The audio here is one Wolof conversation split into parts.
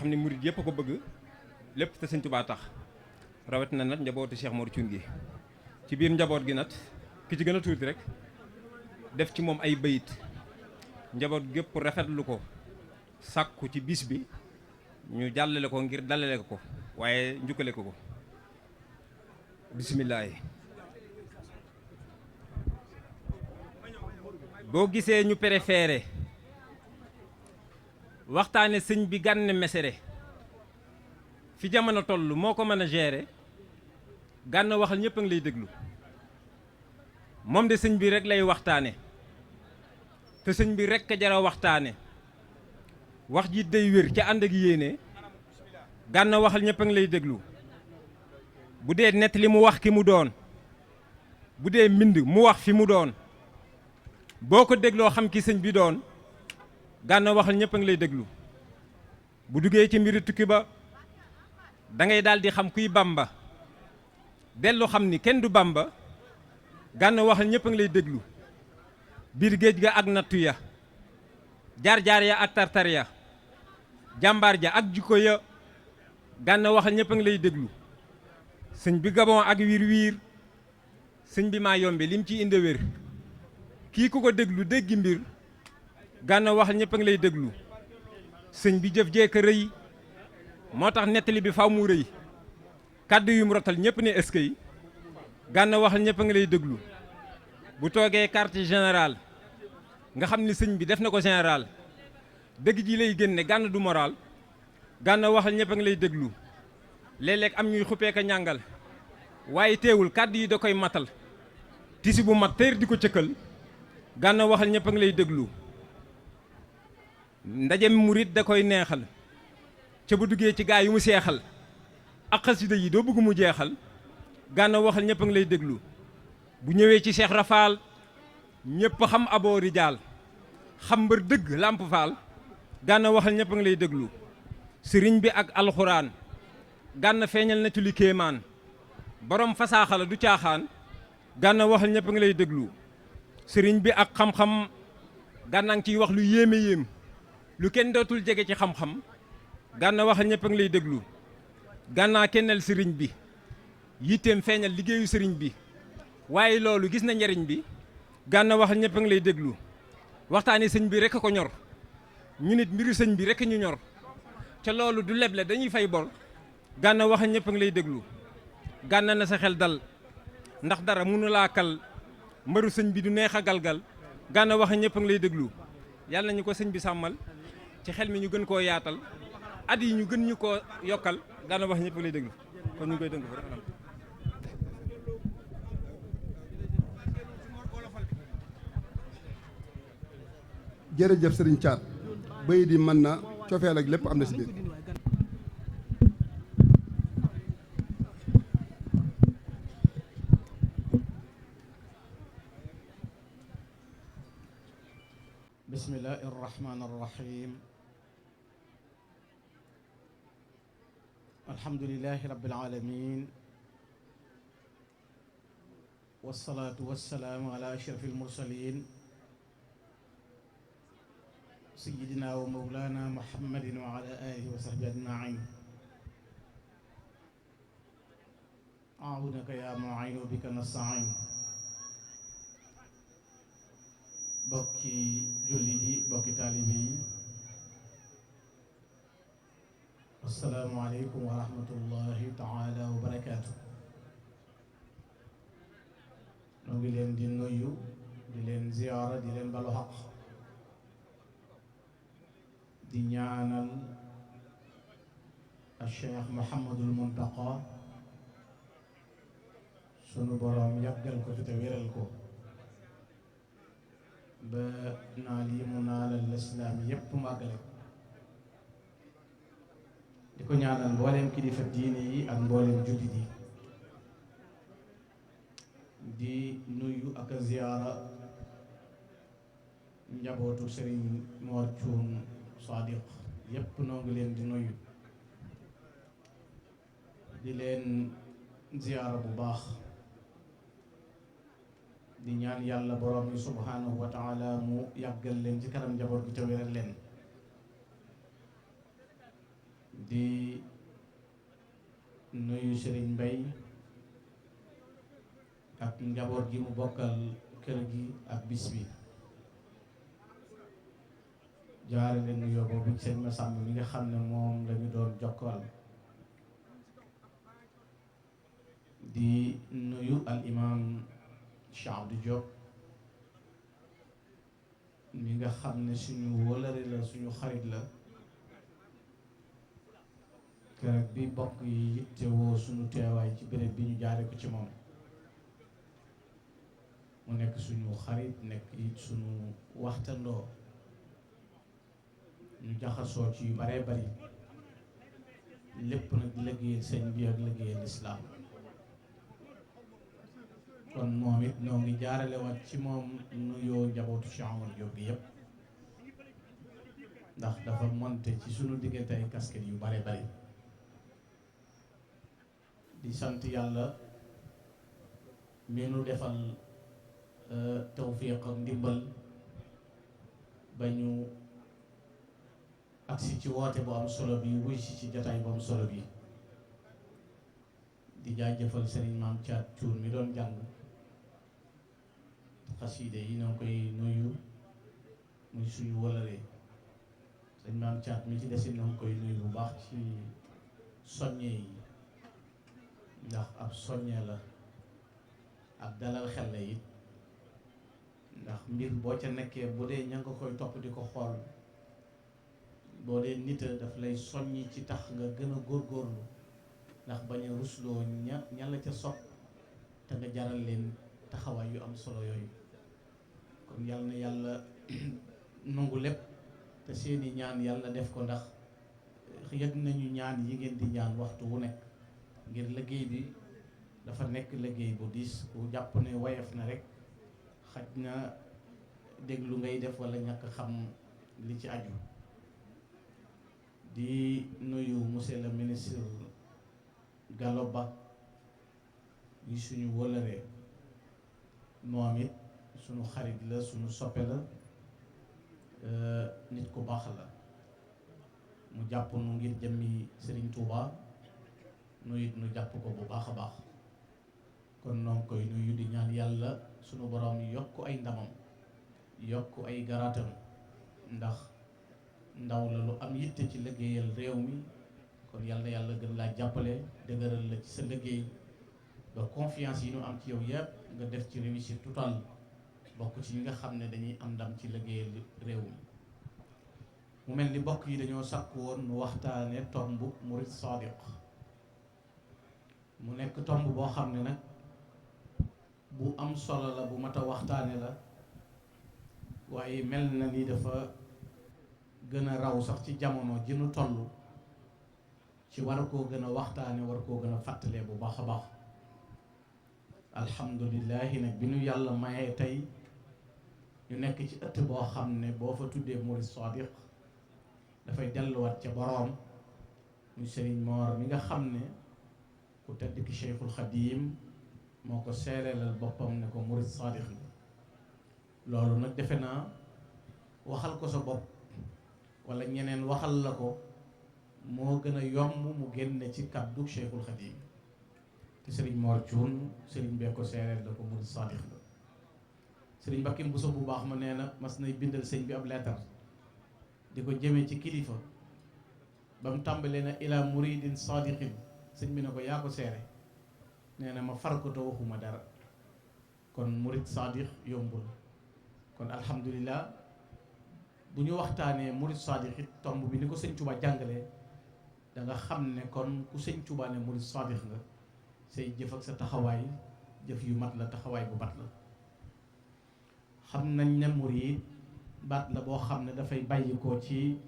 xam ne murid yëpp a ko bëgg lépp te sëñ Tuubaa tax rawat na nag njabootu Cheikh Mor Thioune gi ci biir njaboot gi nag ki ci gën a tuuti rek def ci moom ay bayit njaboot gépp rafetlu ko sàkku ci bis bi ñu jàllale ko ngir dalale ko waaye njukkale ko bismillaahi boo gisee ñu préféré waxtaane sëñ bi Gana Messere fi jamono toll moo ko mën a gérer Gana waxal ñëpp a ngi lay déglu moom de sëñ bi rek lay waxtaane te sëñ bi rek a jara waxtaane wax ji day wér ca ànd ak yéene Gana waxal ñëpp a ngi lay déglu bu dee nett li mu wax ki mu doon bu dee mbind mu wax fi mu doon boo ko dégloo xam ki sëñ bi doon Gana waxal ñëpp a ngi lay déglu bu duggee ci mbiri tukki ba da ngay daal di xam kuy Bamba dellu xam ni kenn du Bamba Gana waxal ñëpp a ngi lay déglu biir géej ga ak nattu ya jaar-jaar ya ak tartar ya jàmbaar ja ak jikko ya Gana waxal ñëpp a ngi lay déglu sëñ bi Gabon ak wiir sëñ bi maa yombe lim ci inde wér kii ku ko déglu déggi mbir Gana waxal ñëpp a ngi lay déglu sëñ bi jëf jeeka rëy moo tax nettali bi faw mu rëy kàddu yum rotal ñëpp ne eskay Gana waxal ñëpp a ngi lay déglu bu toogee quartier général nga xam ni sëñ bi def na ko général dëgg ji lay génne Gana du moral Gana waxal ñëpp a ngi lay déglu léeg-léeg am ñuy xuppee ka ñàngal waaye teewul kàddu yi da koy matal tisi bu mat téer di ko cëkkal Gana waxal ñëpp a ngi lay déglu ndajem murit da koy neexal ca bu duggee ci gaa yu mu seexal ak xasida yi doo bëgg mu jeexal Gana waxal ñëpp a ngi lay déglu bu ñëwee ci Cheikh Rafal ñëpp xam aboori jaal xam mbër dëgg Lamp Faal Gana waxal ñëpp a ngi lay déglu sëriñ bi ak alxuraan Gana feeñal na ci li kéemaan borom fasaaxala du caaxaan Gana waxal ñëpp a ngi lay déglu sëriñ bi ak xam-xam Gana ngi ciy wax lu yéeme yéem lu kenn dootul jege ci xam-xam Gana waxal ñëpp a ngi lay déglu Gana kennal sëriñ bi yitteem feeñal liggéeyu sëriñ bi waaye loolu gis na njariñ bi Gana waxal ñëpp a ngi lay déglu waxtaani sëñ bi rek a ko ñor ñu nit mbiru sëñ bi rek ñu ñor ca loolu du leble dañuy fay bor Gana waxal ñëpp a ngi lay déglu Gana na sa xel dal ndax dara mënu laa kal mbaru sëñ bi du neex a galgal Gana waxal ñëpp a ngi lay déglu yàlla nañu ko sëñ bi sàmmal ci xel mi ñu gën koo yaatal at yi ñu gën ñu koo yokkal Gana wax ñëpp a ngi lay déglu kon ñu ngi koy dënk fa rek jërëjëf sëriñ Thiat bay di mën na cofeel ak lépp am na si biir bismillahi irrahmani irrahim alhamdulilahi rabbil alamin wassalatu wassalaamu ala ashrafil mursalin sayyidina wa mawlana muhammadin wa ala alihi wa sahbihi ajmain aawunaka ya mu'in wa bika nasta'in bokki jullit yi bokki taalibe yi assalaamu aleykum wa rahmatullahi taala wa barakaatu noo ngi leen di nuyu di leen ziyaara di leen balu xaq di ñaanal al Cheikh Muhammadul Muntaqa sunu boroom yàggal ko fi te wéral ko ba naal yi mu naalal lislaam yépp mu àggale ko di ko ñaanal mbooleem kilifa diine yi ak mbooleem jullit yi di nuyu ak a ziyaara njabootu Sëriñ Mor Thioune Sadiq yépp noo ngi leen di nuyu di leen ziyaara bu baax di ñaan yàlla borom bi subhanahu wa taala mu yàggal leen ci kanam njaboot gi te wéral leen di nuyu Serigne Mbaye ak njaboot gi mu bokkal kër gi ak bis bi jaare leen nuyoo boobu sëñ Massamba mi nga xam ne moom lañu doon jokkool di nuyu al imam Cheikh Abdou Diop mi nga xam ne suñu wëlëre la suñu xarit la keroog bi bokk yi yittewoo suñu teewaay ci béréb bi ñu jaare ko ci moom mu nekk suñu xarit nekk it suñu waxtandoo ñu jaxasoo ci yu baree bari lépp nag liggéeyal sëñ bi ak liggéeyal islaam kon moom it noo ngi jaarale waat ci moom nuyoo njabootu Cheikh Omar Diop bi yépp ndax dafa monte ci sunu diggante ay casquette yu bare bari di sant yàlla mi nu defal tawfiq ak ndimbal ba ñu agsi ci woote bu am solo bi wuy si ci jataay bu am solo bi di jaajëfal Serigne Maam Thiat Thioune mi doon jàng xasiide yi ñoo koy nuyu muy suñu wëlëree Serigne Maam Thiat mi ci desit ñoo koy nuyu bu baax ci soññe yi ndax ab soññe la ak dalal xel la it ndax mbir boo ca nekkee bu dee ña nga koy topp di ko xool boo dee nit a daf lay soññi ci tax nga gën a góorgóorlu ndax bañ a rusloo ña la ca sopp te nga jaral leen taxawaay yu am solo yooyu kon yàlla na yàlla nangu lépp te seeni ñaan yàlla def ko ndax yëg nañu ñaan yi ngeen di ñaan waxtu wu nekk ngir liggéey bi dafa nekk liggéey bu diis ku jàpp ne wayef na rek xaj na déglu ngay def wala ñàkk xam li ci aju di nuyu monsieur le ministre Gallo Ba yi suñu wëlëree moom it suñu xarit la suñu soppe la nit ku baax la mu jàpp nu ngir jëmmi Serigne Touba nu it nu jàpp ko bu baax a baax kon noonu koy nuyu di ñaan yàlla sunu borom yokk ay ndamam yokk ay garaatam ndax ndaw la lu am yitte ci liggéeyal réew mi kon yàlla yàlla gën laa jàppale dëgëral la ci sa liggéey ba confiance yi ñu am ci yow yépp nga def ci réussite totale bokk ci ñi nga xam ne dañuy am ndam ci liggéeyal réew mi mu mel ni bokk yi dañoo sàkk woon nu waxtaane tomb murid sadiq mu nekk tomb boo xam ne nag bu am solo la bu mat a waxtaane la waaye mel na ni dafa gën a raw sax ci jamono ji nu toll ci war koo gën a waxtaane war koo gën a fàttalee bu baax a baax alhamdulillahi nag bi nu yàlla mayee tey ñu nekk ci ëtt boo xam ne boo fa tuddee murid sadiq dafay delluwaat ca boroom muy Serigne Mor mi nga xam ne ku tedd ki Cheikhul Khadim moo ko seereelal boppam ne ko murid sadiq la loolu nag defe naa waxal ko sa bopp wala ñeneen waxal la ko moo gën a yomb mu génne ci kàddu Cheikhul Khadim te Serigne Mor Thioune Serigne bee ko seereel la ko murid sadiq la Serigne Bakkim Bousso bu baax ma nee na mas nay bindal sëñ bi ab leetar di ko jëmee ci kilifa ba mu tàmbalee na ila muridin sadiqin sëñ bi ne ko yaa ko seere nee na ma far ko te waxuma dara kon murid sadiq yombul kon alhamdulillah bu ñu waxtaanee murid sadiq it tomb bi ni ko sëñ Touba jàngalee da nga xam ne kon ku sëñ Touba ne murid sadiq nga say jëf ak sa taxawaay jëf yu mat la taxawaay bu mat la xam nañ ne murid baat la boo xam ne dafay bàyyi ko ci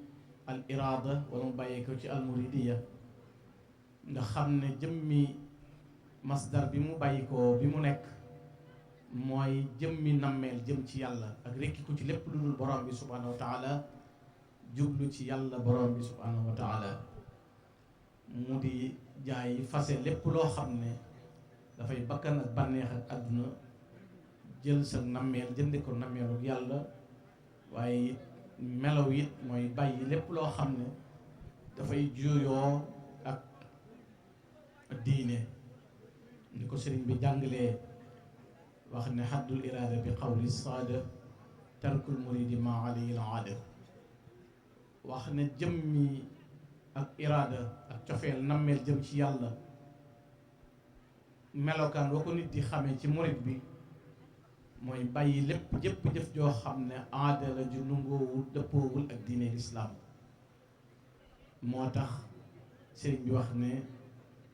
al irada wala mu bàyyi ko ci al muridiya nga xam ne jëmmi masdar bi mu bàyyi ko bi mu nekk mooy jëmmi nammeel jëm ci yàlla ak rekki ko ci lépp lu dul borom bi subhanahu wa taala jublu ci yàlla borom bi subhanahu wa taala mu di jaay fase lépp loo xam ne dafay bakkan ak bànneex ak àdduna jël sa nammeel jënde ko nammeelu yàlla waaye melaw it mooy bàyyi lépp loo xam ne dafay juyoo ak diine ni ko sëriñ bi jàngalee wax ne xaddul iraada bi qawli saada tarkul muridi ma alayhi al aada wax ne jëmmi ak iraada ak cofeel nammeel jëm ci yàlla melokaan wa ko nit di xamee ci murid bi mooy bàyyi lépp jëpp jëf joo xam ne aada la ju nungoowul dëppoowul ak diine lislaam moo tax sëriñ bi wax ne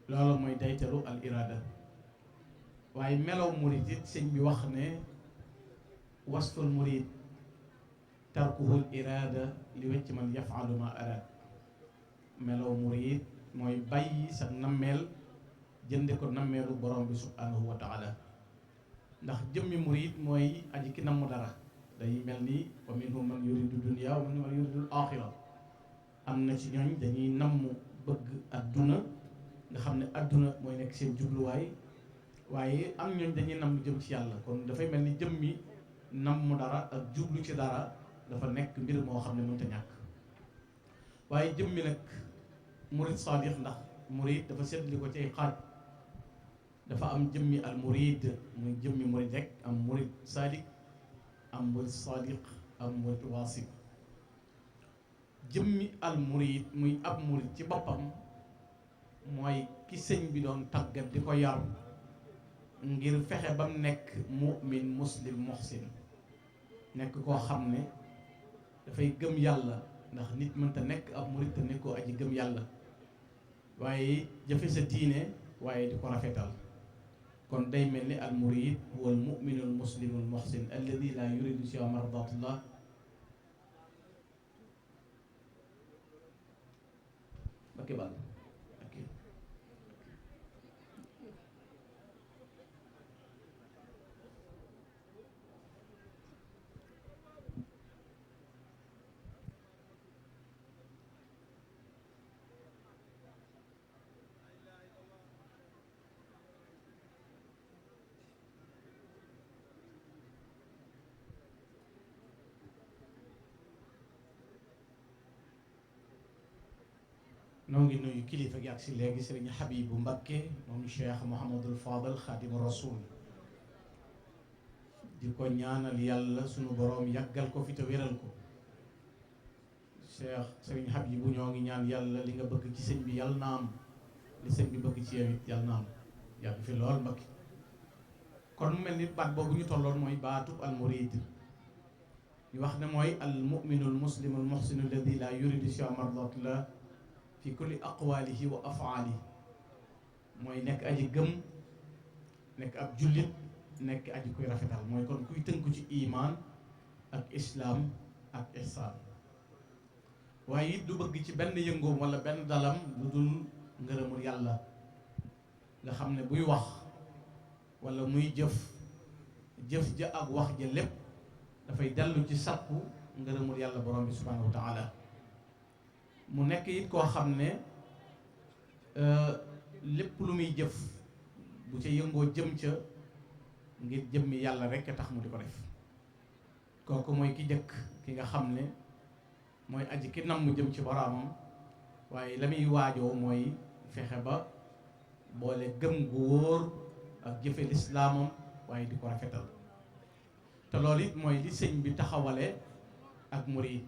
loolu mooy daytalu al iraada waaye melow murid it sëriñ bi wax ne wasful murid tarkuhul iraada li wecc man yafalu ma araad melow murid mooy bàyyi sa nammeel jënde ko nammeelu borom bi subhanahu wa taala ndax jëmmi murid mooy aji ki namm dara day mel ni wa minhum man yuridu dunya wa minhum man yuridu axira am na ci ñooñ dañuy namm bëgg adduna nga xam ne adduna mooy nekk seen jubluwaay waaye am ñooñ dañuy namm jëm ci yàlla kon dafay mel ni jëmmi namm dara ak jublu ci dara dafa nekk mbir moo xam ne mënta ñàkk waaye jëmmi nag murid saadix ndax murid dafa seetli ko ci ay xaaj dafa am jëmmi al murid muy jëmmi murid rek am murid saadiq am murid saadiq am murid waasib jëmmi al murid muy ab murid ci boppam mooy ki sëñ bi doon tàggat di ko yar ngir fexe ba mu nekk mu'min muslim muhsin nekk koo xam ne dafay gëm yàlla ndax nit mënta nekk ab murid te nekkoo aji gëm yàlla waaye jëfe sa diine waaye di ko rafetal kon day mel ni al murid huwa al mu'minu al muslimu al muhsin alladi la yuridu siwa mardatillah bakke bal noo ngi nuyu kilifa gi ak si léegi sëriñ Habibu Mbakke moom Cheikh Mouhamadul Fadal Xaadimu Rasul di ko ñaanal yàlla sunu boroom yàggal ko fi te wéral ko Cheikh sëriñ Habibu ñoo ngi ñaan yàlla li nga bëgg ci sëñ bi yàlla na am li sëñ bi bëgg ci yow it yàlla na am yàgg fi lool Mbakke kon mu mel ni baat boobu ñu tolloon mooy baatub al murid ñu wax ne mooy al mu'minul muslimul muhsinu alladi la yuridu siwa mardatillah fi kulli aqwalihi wa afaalihi mooy nekk aji gëm nekk ab jullit nekk aji kuy rafetal mooy kon kuy tënku ci imaan ak islaam ak ihsaan waaye it du bëgg ci benn yëngoom wala benn dalam lu dul ngërëmul yàlla nga xam ne buy wax wala muy jëf ja ak wax ja lépp dafay dellu ci sàkku ngërëmul yàlla borom bi subhanahu wa taala mu nekk it koo xam ne lépp lu muy jëf bu ca yëngoo jëm ca ngir jëmmi yàlla rekk tax mu di ko def kooku mooy ki jëkk ki nga xam ne mooy aji ki nam mu jëm ci boroomam waaye la muy waajoo mooy fexe ba boole gëm gu wóor ak jëfe lislaamam waaye di ko rafetal te loolu it mooy li sëñ bi taxawale ak murid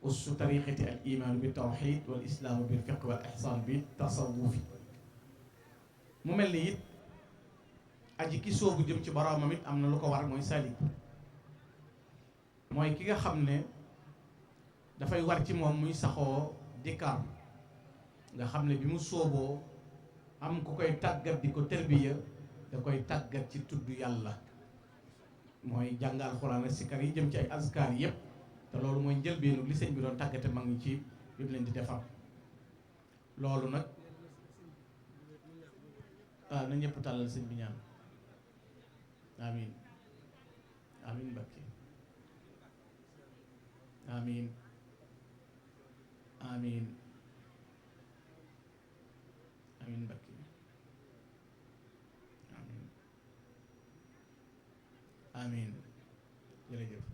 ussu tariqati al iman bi tawxid wal islaamu bil fiq wal ihsan bi tasawufi mu mel ni it aji ki soobu jëm ci boroomam it am na lu ko war mooy salik mooy ki nga xam ne dafay war ci moom muy saxoo dikkaam nga xam ne bi mu sooboo am ku koy tàggat di ko tërbiya da koy tàggat ci tudd yàlla mooy jàng alxuraan ak sikar yi jëm ci ay azkar yépp te loolu mooy njëlbeenu li sëñ bi doon tàggate mag ñi ci bi mu leen di defar loolu nag na ñëpp tàllal sëñ bi ñaan amin amin Mbàkke amin amin amin Mbàkke amin amin jërëjëf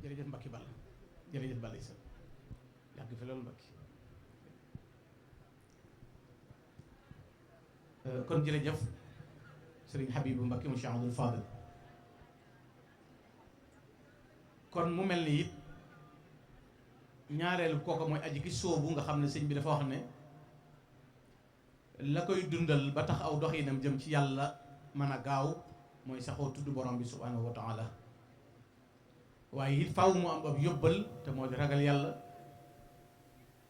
jërëjëf Mbacke Balla jërëjëf Balla Issa yàgg fi loolu Mbacke kon jërëjëf Serigne Habibou Mbacke mu Cheikh Abdoul Fadel kon mu mel ni it ñaareelu kooka mooy aji ki sóobu nga xam ne sëñ bi dafa wax ne la koy dundal ba tax aw doxinam jëm ci yàlla mën a gaaw mooy saxoo tudd borom bi subhanahu wa taala waaye it faaw mu am ab yóbbal te moo di ragal yàlla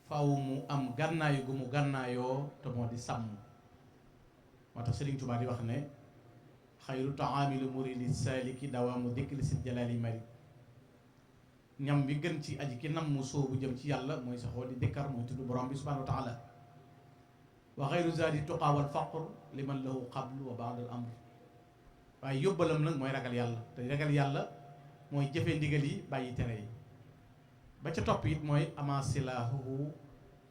faaw mu am gànnaayu gu mu gànnaayoo te moo di sàmm moo tax Sëriñ Tuubaa di wax ne xayru taamili muridi saliki dawaamu dikri sil jalaali mari ñam bi gën ci aji ki nam mu sóobu jëm ci yàlla mooy saxoo di dikkar mooy tudd borom bi subhanahu wa taala wa xayru zaadi tuqaa wal faqr liman lahu qablu wa baada al amr waaye yóbbalam nag mooy ragal yàlla te ragal yàlla mooy jëfe ndigal yi bàyyi tere yi ba ca topp it mooy ama silaahuhu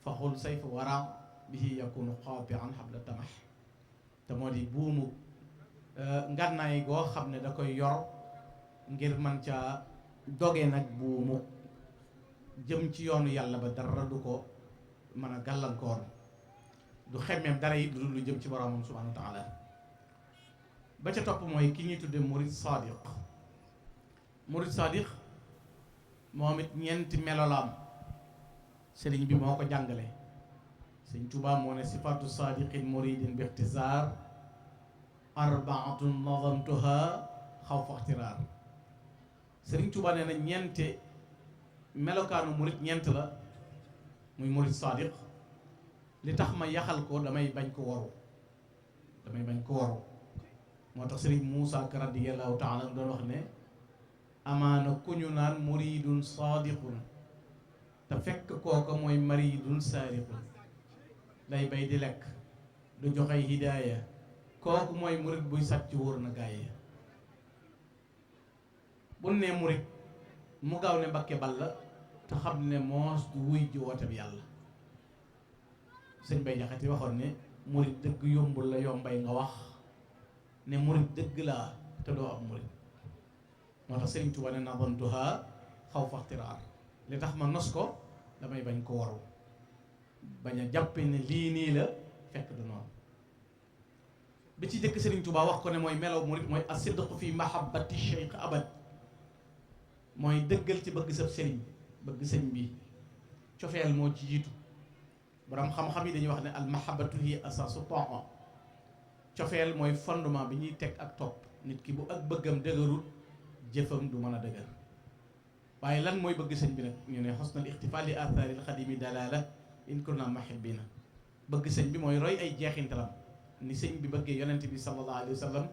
faxul sayfu wara bihi yakunu xaabian xabla tamax te moo di buumu ngànnaay goo xam ne da koy yor ngir man ca doge nag buumu jëm ci yoonu yàlla ba dara du ko mën a gàllankoor du xemmeem dara it lu jëm ci boromam subhanahu wa taala ba ca topp mooy ki ñuy tudde murid sadiq moom it ñeenti melolaam sëriñ bi moo ko jàngale sëriñ Tuubaa moo ne sifatu sadiqin muridin bi ixtisaar arbaatun nazamtuha xawfa ixtiraar sëriñ Tuubaa nee na ñeente melokaanu murid ñeent la muy murid sadiq li tax ma yaxal ko damay bañ ko waru moo tax sëriñ Muusaa Ka radiyallahu taala doon wax ne amaana ku ñu naan muridun sadiqun te fekk kooka mooy maridun saariqun day bay di lekk du joxey hidaaya kooku mooy murid buy sàcc wóor na gaay yi bu ne murid mu gaaw ne Mbàkke Balla te xam ne moos du wuy ji woote bi yàlla sëñ Bay Jaxate waxoon ne murid dëgg yombul la yombay nga wax ne murid dëgg laa te doo am murid moo tax Sëriñ Tuubaa ne nabantuha xaw faxtiraar li tax ma nos ko damay bañ ko waru bañ a jàppe ne lii nii la fekk du noonu bi ci jëkk Sëriñ Tuubaa wax ko ne mooy melaw murid mooy asidqu fi mahabbati cheikh abad mooy dëggal ci bëgg sab sëriñ bëgg sëñ bi cofeel moo ci jiitu borom xam-xam yi dañuy wax ne al mahabbatu hi asaasu taa cofeel mooy fondement bi ñuy teg ak topp nit ki bu ak bëggam dëgërul jëfam du mën a dëgër waaye lan mooy bëgg sëñ bi nag ñu ne xusnal ixtifaa li athaaril xadimi dalala in kunna muhibbina bëgg sëñ bi mooy roy ay jeexintalam ni sëñ bi bëggee yonent bi sallallahu alayhi wa sallam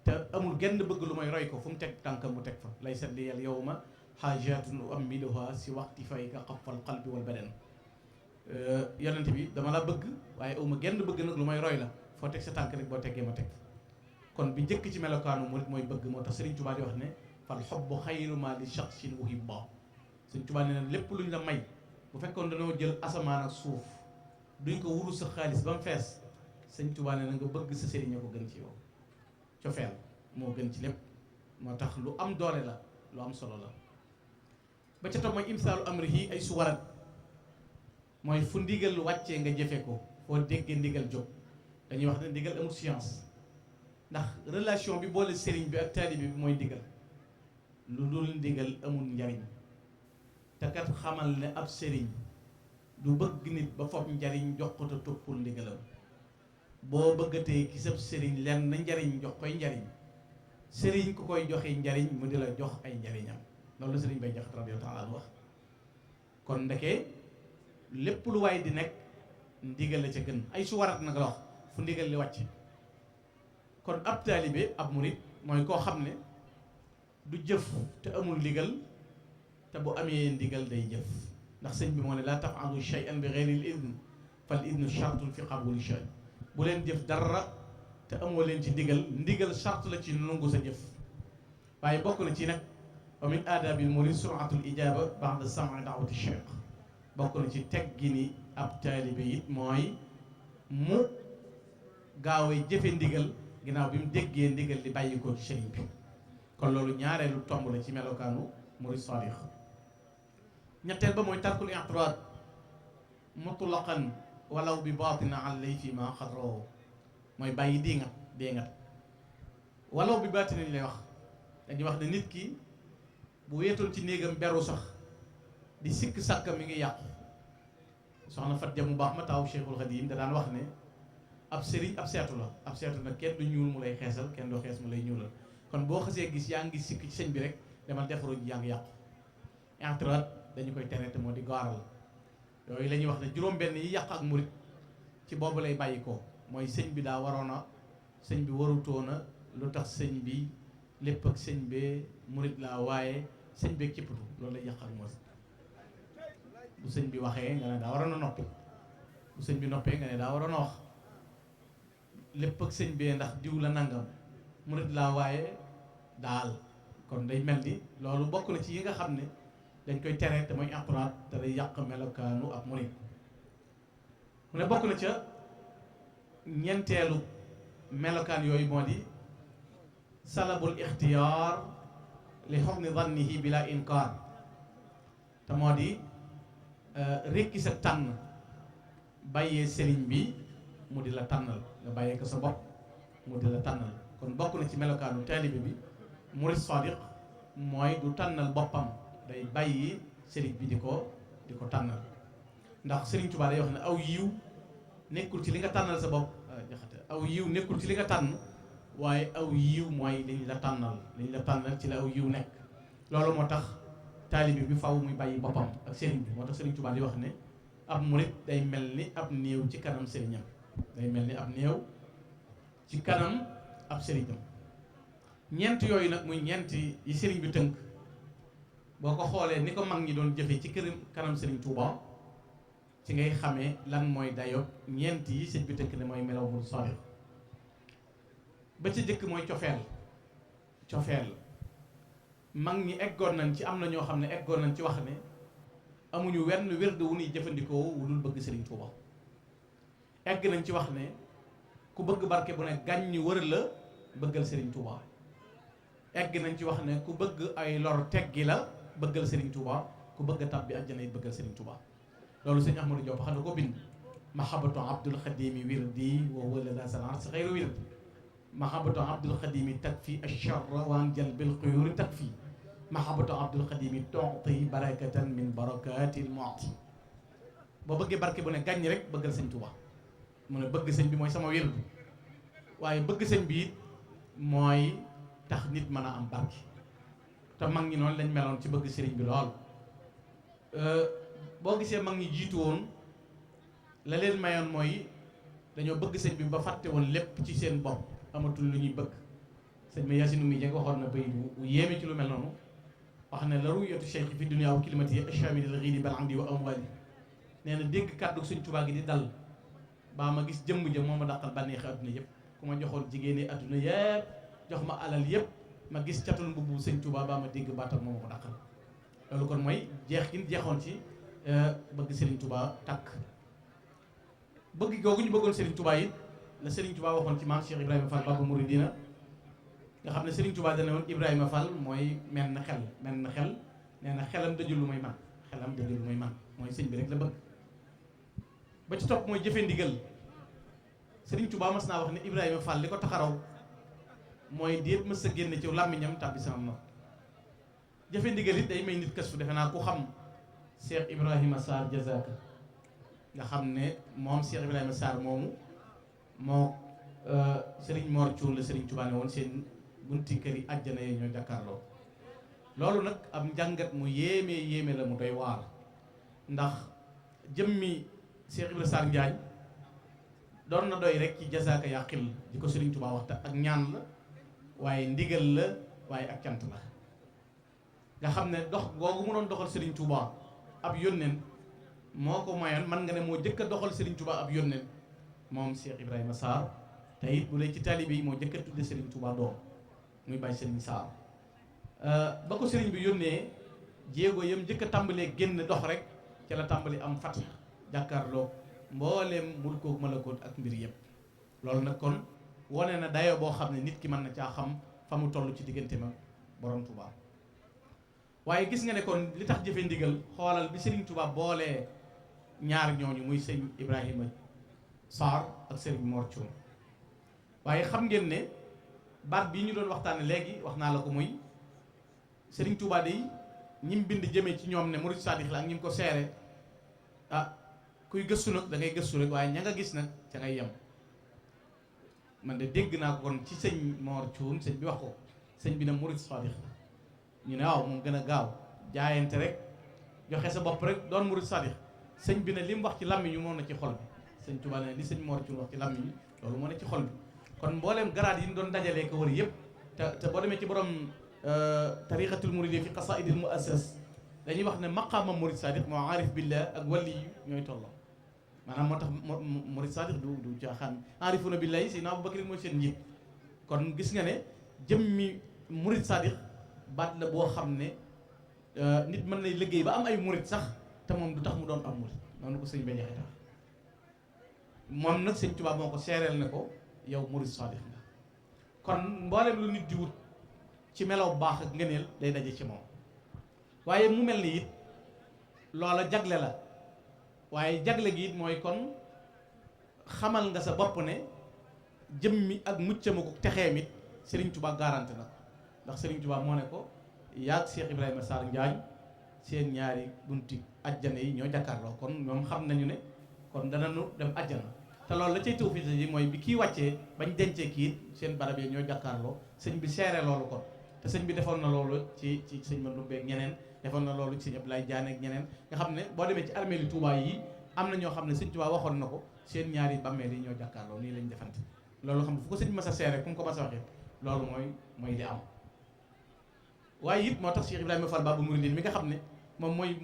te amul genn bëgg lu may roy ko fu mu teg tànkam mu teg fa laysa liyal yawma xaajatun uammiluha si waxti fayka xafal qalbi wal badan yonent bi dama la bëgg waaye awma genn bëgg nag lu may roy la foo teg sa tànk rek boo teggee ma teg kon bi njëkk ci melokaanu murid mooy bëgg moo tax Sëriñ Tuubaa di wax ne fal xubbu xayru ma li shaxsin uhibba Sëriñ Tuubaa nee na lépp luñ la may bu fekkoon dañoo jël asamaan ak suuf duñ ko wuru sa xaalis ba mu fees Sëriñ Tuubaa nee na nga bëgg sa sëriñ ko gën ci yow cofeel moo gën ci lépp moo tax lu am doole la lu am solo la ba ca topp mooy imsaalu amrihi ay suwarat mooy fu ndigal wàccee nga jëfe ko foo déggee ndigal jóg dañuy wax ne ndigal amul science ndax relation bi boole sëriñ bi ak taalibe bi mooy ndigal lu dul ndigal amul njariñ te kat xamal ne ab sëriñ du bëgg nit ba foog njariñ jox ko te toppul ndigalam boo bëggatee ki sab sëriñ lenn na njariñ jox koy njariñ sëriñ ku koy joxe njariñ mu di la jox ay njariñam loolu la sëriñ Bay Jaxate radiyallaahu taala wax kon ndeke lépp lu waay di nekk ndigal la ca gën ay su warat nag la wax fu ndigal li wàcc kon ab taalibe ab murit mooy koo xam ne du jëf te amul ndigal te bu amee ndigal day jëf ndax sëñ bi moo ne laa taf'alu shay'an bi ghayril idn fal idnu shartun fi qabuli shay bu leen jëf dara te amoo leen ci ndigal charte la ci nungu sa jëf waaye bokk na ci nag wa min aadabil murid suratul ijaba ba'da sam'i da'wati cheikh bokk na ci teggi ni ab taalibe it mooy mu gaawee jëfe ndigal ginnaaw bi mu déggee ndigal li bàyyi ko ci sëriñ bi kon loolu ñaareelu tomb la ci melokaanu murid sadiq. ñetteel ba mooy tarkul i'tiraad mutlaqan walaw bi baatina alay fi ma xadrawo mooy bàyyi déngat walaw bi baatina li lay wax dañuy wax ne nit ki bu weetoon ci néegam beru sax di sikk sàkka mi ngi yàqu. soxna Fat Ja mu baax ma taaw Cheikhul Khadim da daan wax ne ab sëriñ ab seetu la, ab seetu nag kenn du ñuul mu lay xeesal, kenn du xees mu lay ñuulal. kon boo xasee gis yaa ngi sikk ci sëñ bi rek demal defaru ji yaa ngi yàqu. i'tiraad dañu koy tere te moo di gaaral yooyu la ñuy wax ne juróom-benn yi yàq ak murit ci boobu lay bàyyi ko mooy sëñ bi daa waroon a sëñ bi warutoona lu tax sëñ bi lépp ak sëñ bee murit laa waaye sëñ beeg cëppatu loolu lay yàq ak murit. bu sëñ bi waxee nga ne daa waroon a noppi, bu sëñ bi noppee nga ne daa waroon a wax lépp ak sëñ bee ndax diw la nangam murit laa waaye daal. kon day mel ni loolu bokk na ci yi nga xam ne dañ koy tere te mooy i'tiraad te day yàq melokaanu ak murit. mu ne bokk na ca ñeenteelu melokaan yooyu moo di salabul ixtiyaar li husni zannihi bila inkaar te moo di rekki sa tànn bàyyee sëriñ bi mu di la tànnal nga bàyyee ko sa bopp mu di la tànnal. kon bokk na ci melokaanu taalibe bi murid sadiq mooy du tànnal boppam, day bàyyi sëriñ bi di ko tànnal. ndax Sëriñ Tuubaa day wax ne aw yiw nekkul ci li nga tànnal sa bopp aw yiw nekkul ci li nga tànn waaye aw yiw mooy liñ la tànnal ci la aw yiw nekk. loolu moo tax taalibe bi faw muy bàyyi boppam ak sëriñ bi. moo tax Sëriñ Tuubaa di wax ne ab murit day mel ni ab néew ci kanam sëriñam, day mel ni ab néew ci kanam ab sëriñam. ñeent yooyu nag muy ñeent yi sëriñ bi tënk boo ko xoolee ni ko mag ñi doon jëfe ci kanam Sëriñ Tuubaa ci ngay xamee lan mooy dayob ñeent yi sëriñ bi tënk ne mooy melaw murid sadiq. ba ci jëkk mooy cofeel mag ñi eggoon nañ ci, am na ñoo xam ne eggoon nañ ci wax ne amuñu wenn wérd wu ñuy jëfandikoo wu dul bëgg Sëriñ Tuubaa. egg nañ ci wax ne ku bëgg barke bu ne gàññ wër la bëggal Sëriñ Tuubaa. egg nañ ci wax ne ku bëgg ay lor teggi la bëggal Sëriñ Tuubaa, ku bëgg tab bi àjjana yi bëggal Sëriñ Tuubaa. loolu sëñ Ahmadou Diop xam ne ko bind mahabatu abdul xadimi wirdi wa huwa la salar si xayru wird mahabatu abdul xadimi takfi acharra waan jalbil xuyuri takfi mahabatu abdul xadimi tuuti barakatan min barakatil mu'ti. boo bëggee barke bu ne gàññ rek bëggal Sëñ Tuubaa. mu ne bëgg sëñ bi mooy sama wird, waaye bëgg sëñ bi it mooy tax nit mën a am barke. te mag ñi noonu lañ meloon ci bëgg sëriñ bi lool. boo gisee mag ñi jiitu woon la leen mayoon mooy dañoo bëgg sëñ bi ba fàtte woon lépp ci seen bopp, amatul lu ñuy bëgg. sëñ bi Yacine mi jeg waxoon na bay bu yéeme ci lu mel noonu, wax ne la ruyatu cheikh fi dunya wa kilimati achamidil xiidi bal amdi wa amwali. nee na dégg kàddu Sëñ Tuubaa gi di dal baa ma gis jëmm ja moo ma dàqal bànneexi adduna yëpp. ku ma joxoon jigéeni adduna yëpp jox ma alal yëpp ma gis catul mbubbu Sëñ Tuubaa baa ma dégg baatam moo ma ko dàqal. loolu kon mooy jeex gi jeexoon ci bëgg Serigne Touba takk. bëgg googu ñu bëggoon Serigne Touba it la Serigne Touba waxoon ci maam Cheikh Ibrahima Fall Babou Mouridina nga xam ne Serigne Touba dana woon Ibrahima Fall mooy menn xel nee na xelam dëjul lu may man, mooy sëñ bi rek la bëgg. ba ci topp mooy jëfe ndigal. Serigne Touba mas naa wax ne Ibrahima Fall li ko taxaraw mooy déet mës a génn ci làmmiñam tàbbi sama nopp. jëfe ndigal it day may nit kës fu defe naa ku xam Cheikh Ibrahima Sarr Jazaaka nga xam ne moom Cheikh Ibrahima Sarr moomu moo Serigne Mor Thiour la Serigne Touba ne woon seen bunti kër yi àjjana yi ñoo jàkkaarloo. loolu nag am njàngat mu yéeme la mu doy waar, ndax jëmmi Cheikh Ibrahima Sarr Njaañ doon na doy rek ci Jazaaka yaa xil di ko Serigne Touba waxta ak ñaan la waaye ndigal la waaye ak cant la. nga xam ne dox googu mu doon doxal Serigne Touba ab yónneen moo ko mayoon, man nga ne moo jëkk a doxal Serigne Touba ab yónneen moom Cheikh Ibrahima Sarr. te it bu lay ci taalibe yi moo jëkk a tudde Serigne Touba doom muy bàyyi Serigne Sarr. ba ko Serigne bi yónnee jéego yam jëkk a tàmbalee génn dox rek ca la tàmbali am fat jàkkaarloo mbooleem mulkook malakoot ak mbir yëpp. loolu nag kon wane na dayo boo xam ne nit ki mën na caa xam fa mu toll ci diggante ma borom Touba. waaye gis nga ne kon li tax jëfe ndigal xoolal bi Serigne Touba boolee ñaar ñooñu muy sëñ Ibrahima Sarr ak Serigne Mor Thioune waaye xam ngeen ne baat bii ñu doon waxtaane léegi wax naa la ko muy Serigne Touba day ñim bind jëmee ci ñoom ne murid sadix la ak ñim ko seere kuy gëstu nag da ngay gëstu rek waaye ña nga gis nag ca ngay yem. man de dégg naa ko kon ci sëñ Mor Thioune sëñ bi wax ko sëñ bi ne murid sadix la ñu ne waaw moom gën a gaaw jaayante rek joxe sa bopp rek doon murid sadix sëñ bi ne li mu wax ci làmmiñ ñu moo na ci xol bi sëñ Touba ne li sëñ Mor Thioune wax ci làmmiñ loolu moo ne ci xol bi kon mbooleem garaat yi ñu doon dajalee ko wër yëpp te boo demee ci borom tariqatul muridiyya fi qasaidil muassas dañuy wax ne maqaama murid sadix moo aarif billah ak wali yu ñooy tolloo maanaam moo tax murid sadix du caaxaan aarifuna billahi si na Abubakar mooy seen njiit kon gis nga ne jëmmi murid sadix baat la boo xam ne nit mën nay liggéey ba am ay murid sax te moom du tax mu doon am murid noonu ko sëñ ba jaxe tax moom nag sëñ Tuubaa moo ko seereel ne ko yow murid sadix nga kon mboolem lu nit di wut ci melaw baax ak ngëneel day daje ci moom waaye mu mel ni it loola jagle la waaye jagle gi it mooy kon xamal nga sa bopp ne jëmmi ak muccama ko texeem it Serigne Touba garanti na ko ndax Serigne Touba moo ne ko yaag Cheikh Ibrahima Sarr Njaañ seen ñaari bunti ajjana yi ñoo jàkkaarloo kon ñoom xam nañu ne kon danañu dem ajjana te loolu la cay tawfiix ji mooy bi kii wàccee bañ dencee kii seen barab yi ñoo jàkkaarloo sëñ bi seere loolu kon te sëñ bi defoon na loolu ci sëñ Mandoumbe ak ñeneen defoon na loolu ci sëñ Abdoulaye Diané ak ñeneen nga xam ne boo demee ci armée li Touba yi am na ñoo xam ne sëñ Touba waxoon na ko seen ñaari bàmmeel yi ñoo jàkkaarloo nii lañ defante loolu xam ne fu ko sëñ mas a seere ku mu ko mas a waxee loolu mooy li am waaye it moo tax Cheikh Ibrahima Fall Babou Mouridine mi nga xam ne moom mooy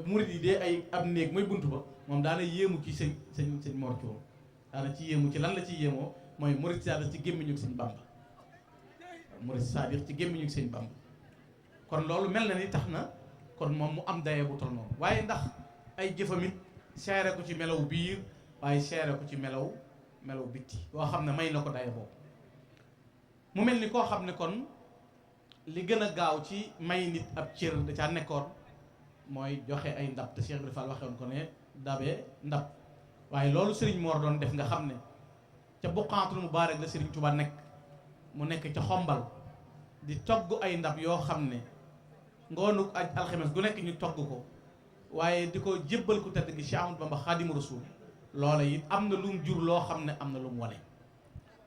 murid yi dee ay ab néeg mooy buntu ba moom daana yéemu ci sëñ Mor Thioune daana ci yéemu ci lan la ci yéemoo mooy murid sadix ci gémmiñu sëñ Bamba murid sadix ci gémmiñu sëñ Bamba kon loolu mel na ni tax na kon moom mu am daye bu tol noonu waaye ndax ay jëfamit seere ko ci melaw biir waaye seere ko ci melaw bitti boo xam ne may na ko daye boobu mu mel ni koo xam ne kon li gën a gaaw ci may nit ab cër da caa nekkoon mooy joxe ay ndab te Cheikh Ibrahima Fall waxoon ko ne dabee ndab waaye loolu Serigne Mor doon def nga xam ne ca Buqaatul Mubaarak la Serigne Touba nekk mu nekk ca xombal di togg ay ndab yoo xam ne ngoonu aj alxames gu nekk ñu togg ko waaye di ko jébbal ku tedd gi Cheikh Ahmadou Bamba Xaadimu Rasuul loola it am na lu mu jur loo xam ne am na lu mu wane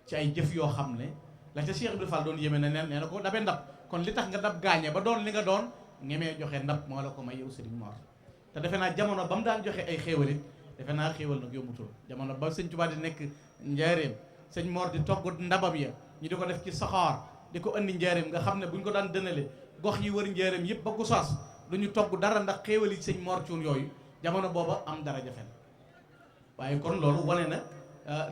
ci ay jëf yoo xam ne la ca Cheikh Ibrahima Fall doon yéeme ne nee na ko dabe ndab kon li tax nga dab gaañe ba doon li nga doon ngemee joxe ndab moo la ko may yow Serigne Mor te defe naa jamono ba mu daan joxe ay xéewal it defe naa xéewal nag yombutul jamono ba sëñ Tuubaa di nekk njaareem sëñ Mor di togg ndabam ya ñu di ko def ci saxaar di ko andi njaareem nga xam ne bu ñu ko daan dënale gox yi wër njaareem yëpp ba Gosaas du ñu togg dara ndax xéewal yi sëñ Mor Thioune yooyu jamono booba am dara jafe na waaye kon loolu wane na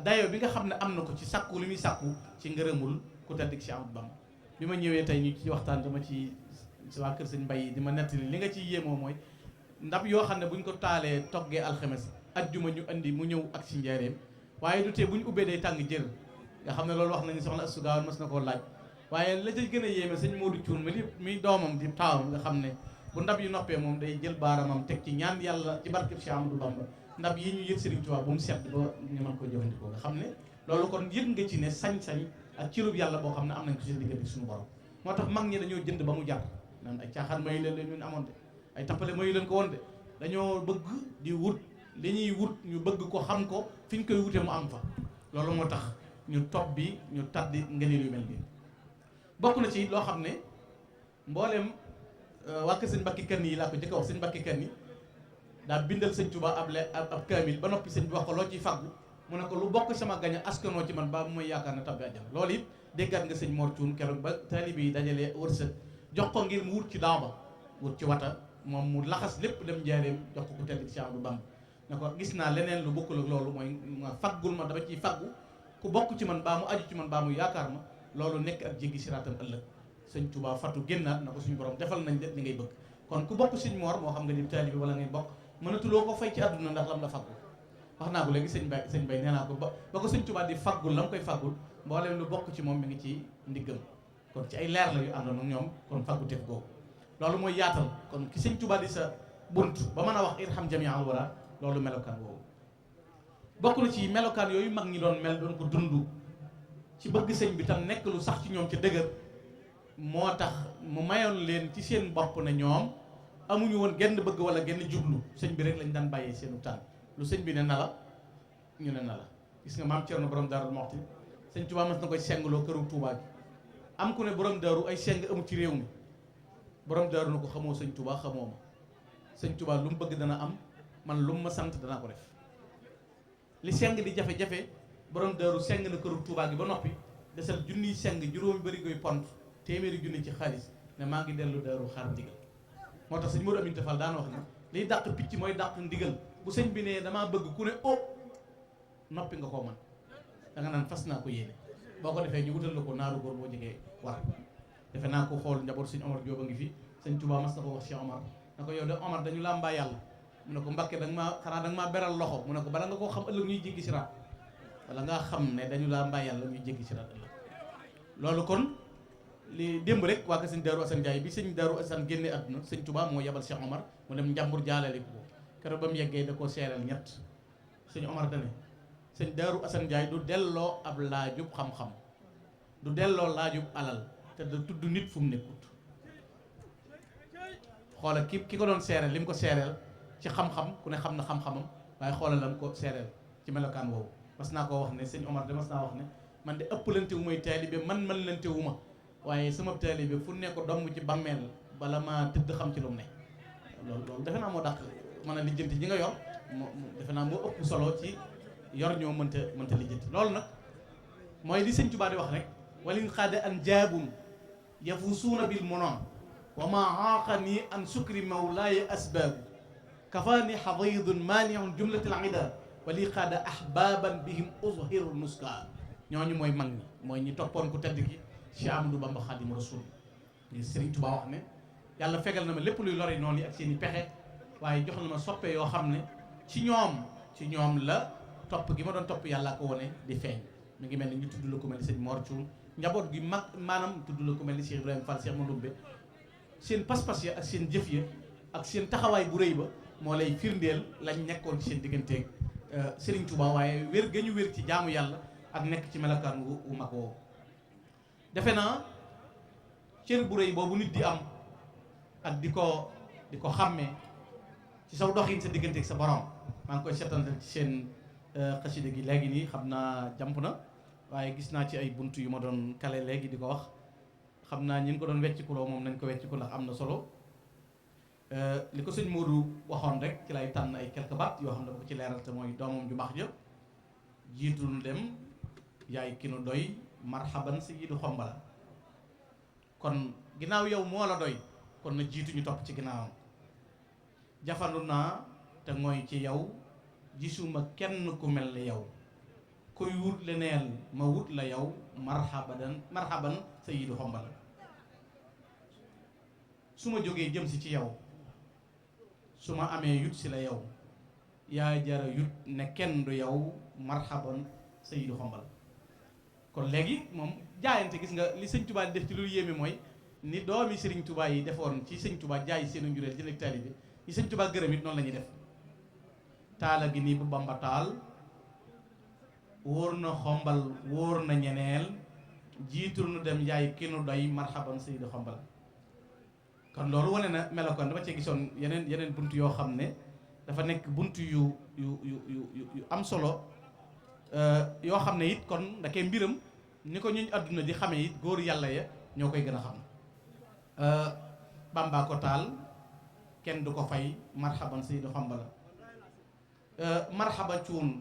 dayo bi nga xam ne am na ko ci sàkku li muy sàkku ci ngërëmul ku tedd ki si Ahmadou Bamba bi ma ñëwee tey ñu ci waxtaan dama ci waa kër sëñ Mbay di ma nettali li nga ci yéemoo mooy ndab yoo xam ne bu ñu ko taalee toggee alxames ajjuma ñu andi mu ñëw ak si njaareem waaye du tee bu ñu ubbee day tàng jër nga xam ne loolu wax nañu soxna Astou Gawane mas na koo laaj waaye la ca gën a yéeme sëñ Modou Thioune mi doomam di taawam nga xam ne bu ndab yu noppee moom day jël baaramam teg ci ñaan yàlla ci barkeb Cheikh Ahmadou Bamba ndab yi ñu yëg Serigne Touba bu mu sedd ba ñu mën ko jëfandikoo nga xam ne loolu kon yëg nga ci ne sañ-sañ ak cirub yàlla boo xam ne am nañ ko ci diggante suñu borom moo tax mag ñi dañoo jënd ba mu jar naan ay caaxaan mayu leen ñun amoon de ay tappale mayu leen ko woon de dañoo bëgg di wut li ñuy wut ñu bëgg ko xam ko fi ñu koy wute mu am fa loolu moo tax ñu topp bi ñu taddi ngëneel yu mel nii bokk na ci loo xam ne mboolem waa kër sëñ Mbàkke Kanni yi laa ko jëkk a wax sëñ Mbàkke Kanni daa bindal sëñ Tuubaa ab kaamil ba noppi sëñ bi wax ko loo ciy faggu mu ne ko lu bokk sama gaña askanoo ci man ba bu may yaakaar ne tabbi àjjana loolu it déggaat nga sëñ Mor Thioune keroog ba taalibe yi dajalee wërsëg jox ko ngir mu wut ci daaw ba wut ci wata moom mu laxas lépp dem njaareem jox ko ku tedd ci Cheikh Ahmadou Bamba ne ko gis naa leneen lu bokkul ak loolu mooy ma faggul ma dama ciy faggu ku bokk ci man baa mu aju ci man baa mu yaakaar ma loolu nekk ak jéggi siraatam ëllëg sëñ Touba fatu génnaat na ko suñu borom defal nañ li ngay bëgg kon ku bokk sëñ Mor moo xam nga ni taalibe wala ngay bokk mënatuloo ko fay ci àdduna ndax lam la faggul wax naa ko léegi sëñ bay nee naa ko ba ko sëñ Touba di faggul la mu koy faggul mbooleem lu bokk ci moom mi ngi ci ndiggam kon ci ay leer la yu àndoon ak ñoom kon faggu tef googu loolu mooy yaatal. kon ki sëñ Tuubaa di sa bunt ba mën a wax irham jami'al wara loolu melokaan woowu bokk na ci melokaan yooyu mag ñi doon mel doon ko dund ci bëgg sëñ bi tam nekk lu sax ci ñoom ca dëgër moo tax mu mayoon leen ci seen bopp ne ñoom amuñu woon genn bëgg wala genn jublu sëñ bi rek lañ daan bàyyee seenu tànn lu sëñ bi ne na la ñu ne na la. gis nga maam Cerno borom Daaru Muxti sëñ Tuubaa mas na koy sengloo këru Tuubaa gi am ku ne borom daaru ay seng amu ci réew mi borom daaru na ko xamoo sëñ Tuubaa xamoo ma sëñ Tuubaa lu mu bëgg dana am man lu mu ma sant danaa ko def. li seng di jafe-jafe borom daaru seng na këru Tuubaa gi ba noppi desal junniy seng juróomi bari koy pont téeméeri junni ci xaalis ne maa ngi dellu daaru xaar ndigal moo tax sëñ Modou Aminta Fall daan wax ne liy dàq picc mooy dàq ndigal bu sëñ bi ne damaa bëgg ku ne noppi nga koo man da nga naan fas naa ko yéene boo ko defee ñu wutal la ko naaru góor boo jegee war defe naa ko xool njaboot sëñ Omar Diop a ngi fi sëñ Touba mas na ko wax Cheikh Omar na ko yow de Omar dañu laa mbaa yàlla mu ne ko Mbàkke xanaa da nga maa beral loxo mu ne ko bala nga koo xam ëllëg ñuy jéggi siraat wala ngaa xam ne dañu laa mbaa yàlla ñuy jéggi siraat ëllëg loolu kon li démb rek waa ka sëñ Daaru Asan Njaay bi sëñ Daaru Asan génne àdduna sëñ Touba moo yebal Cheikh Omar mu dem njàmbur jaalale ko keroog ba mu yeggee da koo seeral ñett sëñ Omar dane sëñ Daaru Asan Njaay du delloo ab laajub xam-xam du delloo laajub alal te da tudd nit fu mu nekkut xoola ki ko doon seereel li mu ko seereel ci xam-xam ku ne xam na xam-xamam waaye xoolal la mu ko seereel ci melokaan woowu mas naa koo wax ne sëñ Omar de mas naa wax ne man de ëppalante wu may taalibe man lante wu ma waaye sama taalibe fu ne ko domm ci bàmmeel bala ma tëdd xam ci lu mu ne loolu defe naa moo dàq mën a lijjanti ñi nga yor defe naa moo ëpp solo ci yor ñoo mënta lijjanti loolu nag mooy li sëñ Tuubaa di wax rek walin xaada an jaabum yafusuuna bil munoon wa ma aaqani an sukri mawlaaya asbaabu kafaani xadaydun maaniun jumlatil ida wali xaada ahbaaban bihim uzhiru nuska ñooñu mooy mag ñi mooy ñi toppoon ku tedd ki Cheikh Amadou Bamba Xaadimu Rasuul li sëriñ Tuubaa wax ne yàlla fegal na ma lépp luy lori noonu yi ak seen i pexe waaye jox na ma soppe yoo xam ne ci ñoom la topp gi ma doon topp yàlla ko wone di feeñ mi ngi mel ni ñu tudd la ko mel ni sëñ Mor Thioune njaboot gi mag maanaam tudd la ko mel ni Cheikh Ibrahima Fall Cheikh Mandoumbe seen pas-pas ya ak seen jëf ya ak seen taxawaay bu rëy ba moo lay firndeel lañ nekkoon ci seen digganteeg Serigne Touba waaye wér ga ñu wér ci jaamu yàlla ak nekk ci melokaan wu mag woowu defe naa cër bu rëy boobu nit di am ak di ko xàmmee ci saw doxin sa digganteeg sa borom maa ngi koy seetantal ci seen xasida gi léegi nii xam naa jàmp na waaye gis naa ci ay bunt yu ma doon kale léegi di ko wax xam naa ñi ko doon weccikuloo moom nañ ko wecciku ndax am na solo li ko sëñ Modou waxoon rek ci lay tànn ay quelques baat yoo xam ne ko ci leeral te mooy doomam ju baax ja jiitu nu dem yaay ki nu doy marhaban sayyidu xombala kon ginnaaw yow moo la doy kon na jiitu ñu topp ci ginnaawam jafandu naa te mooy ci yow gisuma kenn ku mel ni yow kuy wut leneen ma wut la yow marhaban sayyidu xombala su ma jógee jëm si ci yow su ma amee yut si la yow yaa jara yut ne kenn du yow marhaban sayyidu xombala kon léegi moom jaayante gis nga li sëñ Touba di def ci lu yéeme mooy ni doomi Sëriñ Touba yi defoon ci sëñ Touba jaay seenu njureel jënd ak taalibe yi sëñ Touba gërëm it noonu la ñuy def taala gi nii bu Bamba taal wóor na xombal wóor na ñeneel jiitul nu dem yaay ki nu doy marhaban sayyidu xombal kon loolu wane na melokoon dama cee gisoon yeneen bunt yoo xam ne dafa nekk bunt yu am solo yoo xam ne it kon ndakee mbiram ni ko ñuñ àdduna di xamee it góor yàlla ya ñoo koy gën a xam Bamba ko taal kenn du ko fay marhaban sayyidu xombal marhaba cuun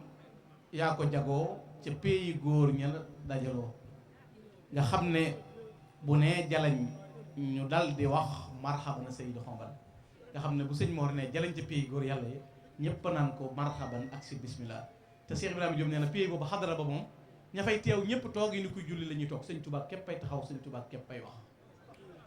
yaa ko jagoo ca pays góor ña dajaloo nga xam ne bu nee jalañ ñu dal di wax marhaban sayyidu xombal nga xam ne bu sëñ Mor ne jalañ ca pays góor yàlla yi ñëpp naan ko marhaban ak si bismillah te Cheikh Ibrahima Diop nee na pays boobu xadara ba moom ña fay teew ñëpp toog yi ni kuy julli la ñuy toog sëñ Tuubaa képp ay taxaw sëñ Tuubaa képp ay wax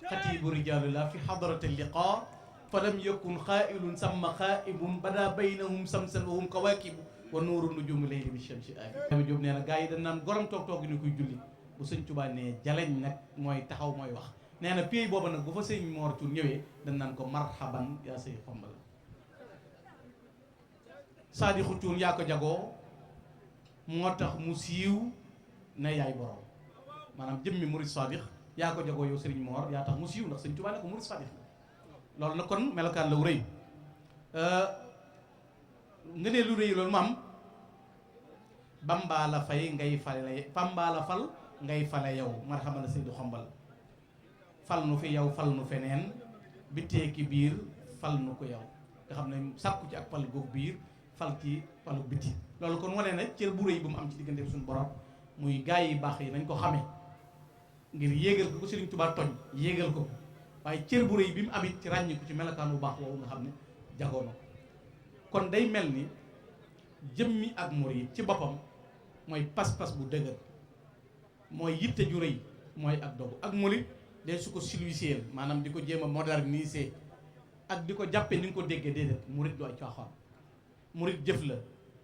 xatibu rijaalillah fi xadarati liqa fa lam yakun xaailun samma xaaibun bada baynahum samsan wa hum kawaakibu wa nuuru nujumi layli bi shamsi abi Jóob nee na gars yi dañ naan gorom toog yi ni kuy julli bu sëñ Tuubaa ne jaleñ nag mooy taxaw mooy wax nee na pays booba nag bu fa sëñ Mor Cuun ñëwee dañ naan ko marhaban yaa say xombal Saadixu Cuun yaa ko jagoo moo tax mu siiw ne yaay borom maanaam jëmmi murid Saadix yaa ko jagoo yow Serigne Mor yaa tax mu siiw ndax sëñ Tuubaa ne ko murid Saadix loolu nag kon melokaan la wu rëy nga ne lu rëy loolu maam Bamba la fay ngay fale Bamba la fal ngay fale yow marhaban Seydu xombal fal nu fi yow fal nu feneen bittee ki biir fal nu ko yow nga xam ne sàkku ci ak fal goog biir fal ci falu bitti loolu kon wane na cër bu rëy bu mu am ci diggante suñu borom muy gaa yi baax yi nañ ko xamee ngir yéegal ko Serigne Touba toñ yéegal ko waaye cër bu rëy bi mu amit ci ràññiku ci melokaan bu baax woowu nga xam ne jagoo na ko kon day mel ni jëmmi ak murid ci boppam mooy pas-pas bu dëgër mooy yitte ju rëy mooy ak dogu ak murid day su ko silwiseel maanaam di ko jéem a moderniser ak di ko jàppe ni nga ko déggee déedéet murid du ay caaxaan murid jëf la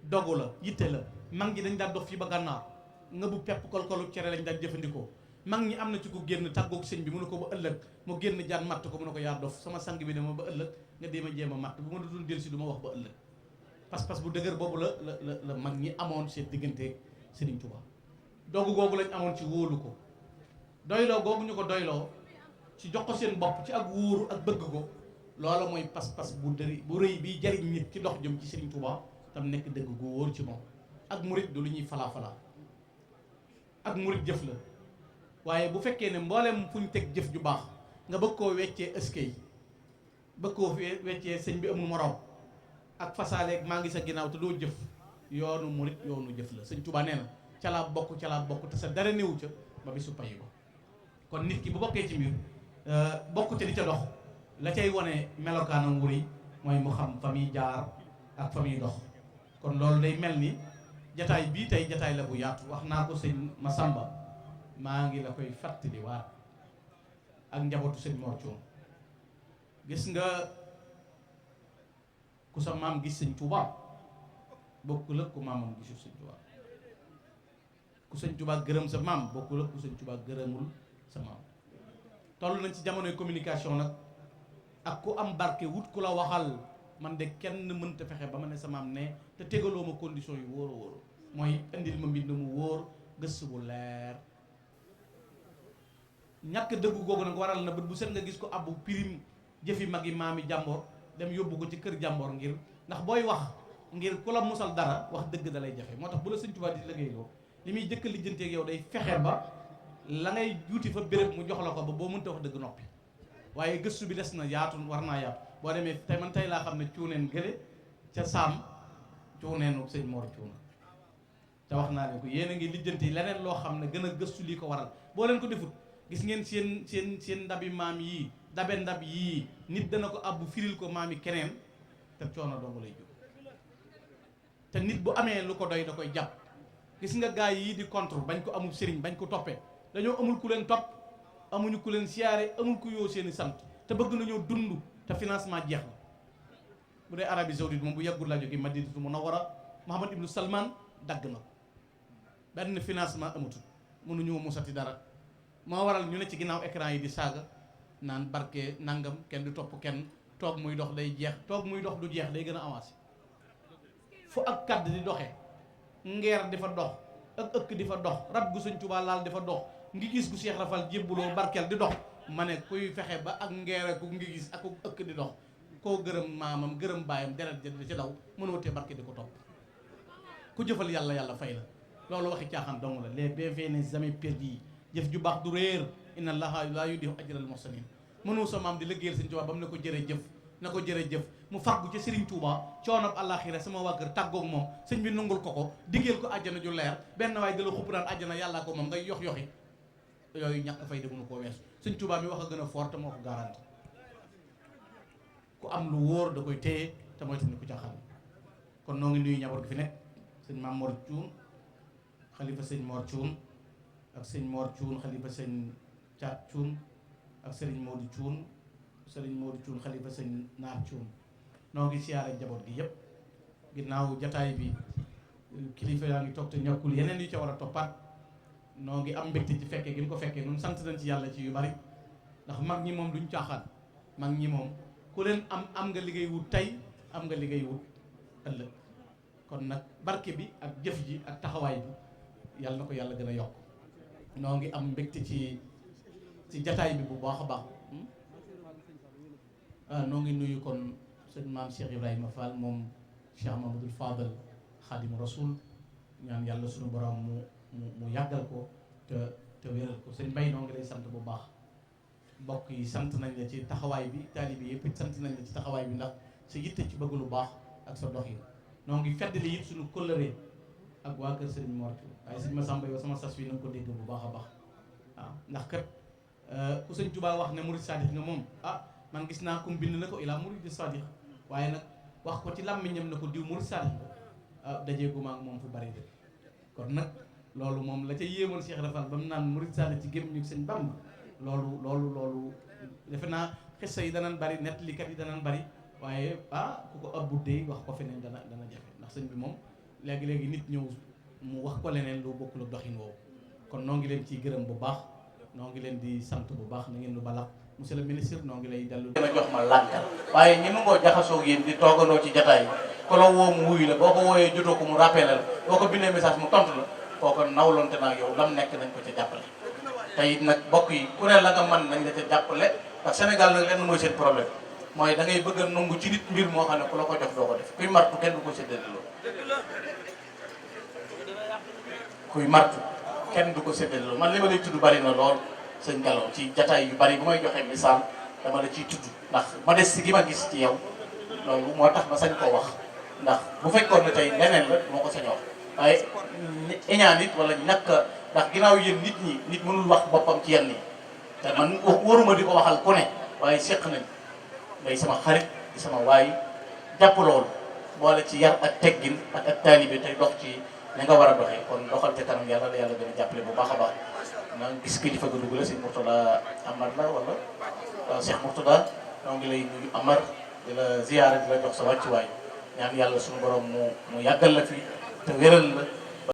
dogu la yitte la mag ñi dañ daan dox fii ba gànnaar nga bu pepp kolkolu cere lañ daan jëfandikoo mag ñi am na ci ko génn tàggoog sëñ bi mu ne ko ba ëllëg mu génn jaan matt ko mu ne ko yaa dof sama sang bi dama ba ëllëg nga dee ma jéem a matt bu ma dudul del si du ma wax ba ëllëg pas-pas bu dëgër boobu la mag ñi amoon seen diggante Serigne Touba dogu googu lañ amoon ci wóolu ko doyloo googu ñu ko doyloo ci jox ko seen bopp ci ak wóoru ak bëgg ko loola mooy pas-pas bu rëy bi jariñ nit ci dox jëm ci Serigne Touba tam nekk dëgg gu wóor ci moom ak murit du lu ñuy falaa ak murit jëf la waaye bu fekkee ne mboolem fu ñu teg jëf ju baax nga bëgg koo weccee ëskay bëgg koo weccee sëñ bi amul morom ak fasaaleeg maa ngi sa ginnaaw te doo jëf yoonu murit yoonu jëf la sëñ Touba nee na ca laa bokk te sa dara néew ca ba bisu payi ko kon nit ki bu bokkee ci mbir bokk te di ca dox la cay wane melokaanam wuri mooy mu xam fa muy jaar ak fa muy dox kon loolu day mel ni jataay bii tey jataay la bu yaatu wax naa ko sëñ Masamba maa ngi la koy fàttali waat ak njabootu sëñ Mor Cuun gis nga ku sa maam gis sëñ Touba bokkul ak ku maamam gisul sëñ Touba ku sëñ Touba gërëm sa maam bokkul ak ku sëñ Touba gërëmul sa maam toll nañ ci jamonoy communication nag ak ku am barke wut ku la waxal man de kenn mënta fexe ba ma ne sa maam ne te tegaloo ma condition yu wóor a wóor mooy indil ma mbind mu wóor gëstu bu leer ñàkk dëggu googu nag waral na bët bu set nga gis ko abbu pirim jëfi magi maami jàmboor dem yóbbu ko ci kër jàmboor ngir ndax booy wax ngir ku la musal dara wax dëgg da lay jafe moo tax bu la sëñ Tuubaa di liggéeyloo li muy jëkk lijjanteeg yow day fexe ba la ngay juuti fa béréb mu jox la ko ba boo mënta wax dëgg noppi waaye gëstu bi des na yaatu war naa yaatu boo demee tey man tey laa xam ne cuuneen gële ca saam cuuneenu sëñ Mor Cuun te wax naa leen ko yéen a ngi lijjanti leneen loo xam ne gën a gëstu lii ko waral boo leen ko defut gis ngeen seen ndabi maam yii dabe ndab yii nit dana ko abbu firil ko maam yi keneen te coono dong lay jóg te nit bu amee lu ko doy da koy jàpp gis nga gaay yii di contre bañ ko amul sëriñ bañ ko toppee dañoo amul ku leen topp amuñu ku leen siyaare amul ku yoo seeni sant te bëgg nañoo dund te financement jeex na bu dee Arabie Saoudite moom bu yàggul laa jógee Madinatu Munawwara Mohammed Ibnu Salman dagg na ko benn financement amatul mënuñoo musati dara moo waral ñu ne ci ginnaaw écran yi di saaga naan barke nangam kenn du topp kenn toog muy dox day jeex toog muy dox du jeex day gën a avancé fu ak kàdd di doxee ngeer di fa dox ak ëkk di fa dox rab gu Sëñ Tuubaa laal di fa dox ngi gis gu Cheikh Rafal jébbuloo barkeel di dox ma ne kuy fexe ba ak ngeer ku ngi gis ak ëkk di dox koo gërëm maamam gërëm baayam deret ja di ci daw mënoo tee barke di ko topp ku jëfal yàlla yàlla fay la loolu waxi caaxaan dong la les bienfaits n'est jamais perdu jëf ju baax du réer inna allaha la yudiu ajral muhsinin mënoo sa maam di liggéeyal Sëñ Tuubaa ba mu ne ko jërëjëf na ko jërëjëf mu fàggu ca Serigne Touba coonob àllaaxira sama waa kër tàggoog moom sëñ bi nungul ko diggeel ko àjjana ju leer benn waaye dala xupp naan àjjana yàllaa ko moom ngay yoxi yooyu ñàkk fay demunu koo weesu Sëñ Tuubaa mi wax a gën a fort te moo ko garanti ku am lu wóor da koy téye te mooy tamit ku caaxaan kon noo ngi nuyu njaboot gi fi nekk sëñ Maam Mor Cuun xalifa sëñ Mor Cuun ak sëñ Mor Cuun xalifa sëñ Caat Cuun ak sëriñ Moodu Cuun sëriñ Moodu Cuun xalifa sëñ Naar Cuun noo ngi siyaare njaboot gi yépp ginnaaw jataay bi kilifa yaa ngi toog te ñàkkul yeneen yu ca war a toppaat noo ngi am mbégte ci fekkee gi mu ko fekkee nun sant nañ ci yàlla ci yu bari ndax mag ñi moom duñ caaxaan. mag ñi moom ku leen am nga liggéey wut tey am nga liggéey wut ëllëg kon nag barke bi ak jëf ji ak taxawaay bi yàlla na ko yàlla gën a yokk. noo ngi am mbégte ci jataay bi bu baax a baax. noo ngi nuyu kon sëñ maam Cheikh Ibrahima Fall moom Cheikh Mamadou Fadal Xaadimu Rasul ñaan yàlla suñu borom mu yàggal ko te wéral ko sëñ Bay noo ngi lay sant bu baax. mbokk yi sant nañ la ci taxawaay bi taalibe yi yëpp sant nañ la ci taxawaay bi ndax sa yitte ci bëgg lu baax ak sa dox yi noo ngi feddali it suñu kóllëre ak waa kër Sëriñ Mor waaye sëñ Massamba yow sama sas wi na nga ko dégg bu baax a baax waaw ndax kat ku sëñ Tuubaa wax ne murid sadiq nga moom man gis naa kum bind na ko ilaa murid sadiq waaye nag wax ko ci làmmiñam na ko diw murid sadiq dajeeguma ak moom fu bari de kon nag loolu moom la ca yéemoon Cheikh Rafal ba mu naan murid sadiq ci gémmiñu sëñ Bamba loolu defe naa xissa yi danañ bari nettalikat yi danañ bari waaye ku ko ëpp buddee wax ko feneen dana jafe ndax sëñ bi moom léegi nit ñëw mu wax ko leneen lu bokkul ak doxin woowu kon noo ngi leen ciy gërëm bu baax noo ngi leen di sant bu baax na ngeen lu balax monsieur le ministre noo ngi lay dellu dina jox ma lànkal waaye ñi mu ngoo jaxasoo yéen di toogandoo ci jataay ko la woo mu wuyu la boo ko wooyee jotoo ko mu rappelé la boo ko bindee message mu tontu la kooko nawlonte naa yow lam nekk nañ ko ca jàppale tey nag bokk yi ku ne la nga mën nañ la ca jàppale ndax Sénégal nag lenn mooy seen problème mooy da ngay bëgg a nangu ci nit mbir moo xam ne ku la ko jox doo ko def kuy martu kenn du ko séddale loolu kuy martu kenn du ko séddale loolu man li ma lay tudd bari na lool sëñ Gallo ci jataay yu bari bu may joxe misaal dama la ciy tudd ndax modeste gi ma gis ci yow loolu moo tax ma sañ koo wax ndax bu fekkoon ne tey leneen la moo ko sañ wax waaye iñaan nit wala ñàkk ndax ginnaaw yéen nit mënul wax boppam ci yenn yi te man waruma di ko waxal ku ne waaye séq nañ ngay sama xarit di sama waay jàpp loolu boole ci yar ak teggin ak taalibe tey dox ci li nga war a doxee kon doxal te kanam yàlla la yàlla gën a jàppale bu baax a baax maa ngi gis kilifa ga dugg la sëñ Mourtada Amar la wala Cheikh Mourtada ñoo ngi lay nuyu Amar di la ziyaara di la jox sa wàccuwaay ñaan yàlla suñu borom mu yàggal la fi te wéral la